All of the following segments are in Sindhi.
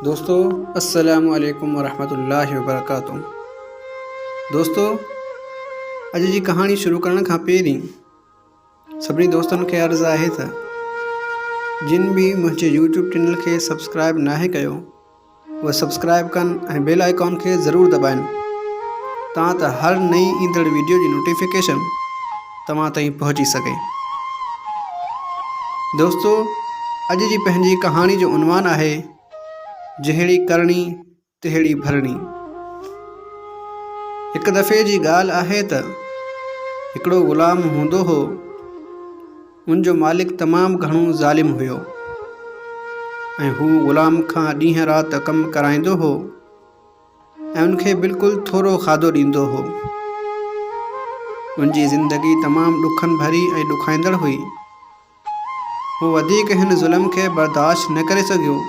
دوستو السلام عليڪم ورحمة الله وبرڪاته دوستو اڄ جي ڪهاڻي شروع ڪرڻ کان پهرين سڀني دوستن کي عرض آهي ته جن به منهنجي يوٽيوب چينل کي سبسڪرائب ناهي ڪيو اهي سبسڪرائب ڪن ۽ بيل آئيڪان کي ضرور دٻائن تان ته هر نئين ايندڙ ويڊيو جي نوٽيفڪيشن توهان تائين پهچي سگهي. دوستو اڄ جي پنهنجي ڪهاڻي جو عنوان آهي جهڙي ڪرڻي تهڙي ڀرڻي. هڪ دفعي جي ڳالهه آهي ته هڪڙو غلام هوندو هو. ان جو مالڪ تمام گهڻو ظالم هيو ۽ هو غلام کان ڏينهن رات ڪم ڪرائيندو هو ۽ ان کي بلڪل ٿورو کاڌو ڏيندو هو. ان جي زندگي تمام ڏکن ڀري ۽ ڏکائيندڙ هئي. هو وڌيڪ هن ظلم کي برداشت نه ڪري سگهيو.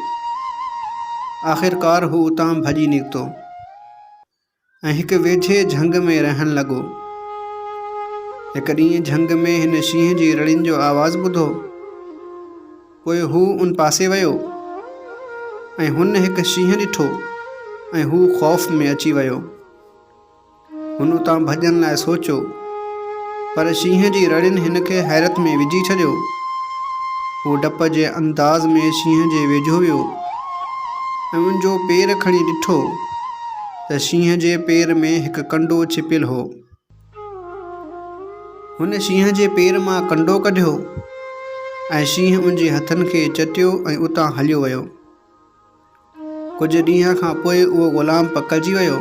آخرڪار هو اتان ڀڄي نڪتو. ۽ هڪ ويجهي جهنگ ۾ رهڻ لڳو. هڪ ڏينهن جهنگ ۾ هن شينهن جي رڙين جو آواز ٻڌو. پوء هو ان پاسي ويو ۽ هن هڪ شينهن ڏٺو ۽ هو خوف ۾ اچي ويو. هن اتان ڀڄڻ لاء سوچيو، پر شينهن جي رڙين هن کي حيرت ۾ وجهي ڇڏيو. هو ڊپ جي انداز ۾ شينهن جي ويجهو ويو ۽ ان جو پير کڻي ڏٺو. ته شينهن جي پير ۾ هڪ ڪنڊو ڇپيل هو. هن شينهن جي پير مان ڪنڊو ڪڍيو ۽ شينهن ان جي هٿن کي چٽيو ۽ اتان هليو ويو. ڪجهه ڏينهن کان پوء اهو غلام پڪڙجي ويو.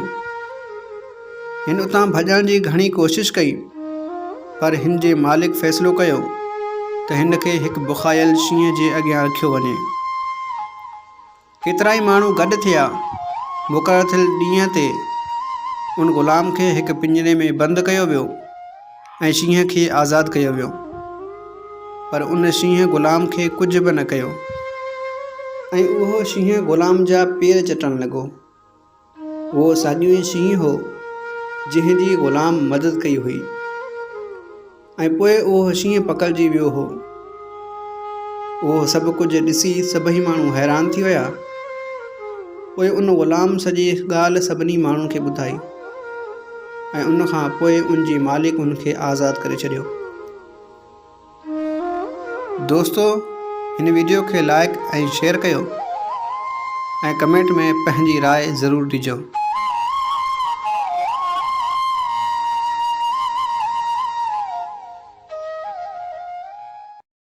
هن اتان ڀڄڻ جي گهڻي ڪوشش ڪئي پر هن جي مالڪ فيصلو ڪيو ته هن کي هڪ بکايل شينهن جي اڳيان رکيو وڃي. ڪيترائي ماڻهو گڏ ٿيا. مقرر ٿيل ڏينهن تي ان غلام کي هڪ پڃري ۾ بند ڪيو ويو ۽ شينهن کي آزاد ڪيو ويو. پر ان شينهن غلام کي ڪجهه به نه ڪيو ۽ اهو شينهن غلام جا پير چٽڻ لڳو. اهو ساڳيو ئي شينهن هو، جنهن جي غلام مدد ڪئي هئي ۽ پوء اهو شينهن پڪڙجي ويو هو. اهو سڀ ڪجهه ڏسي سڀئي ماڻهو حيران ٿي ويا. پوء ان غلام سڄي ڳالهه سڀني ماڻهن کي ٻڌائي ۽ ان کان پوء ان جي مالڪ هن کي آزاد ڪري ڇڏيو. دوستو هن ويڊيو کي لائڪ ۽ شيئر ڪيو ۽ ڪمينٽ ۾ پنهنجي راء ضرور ڏجو.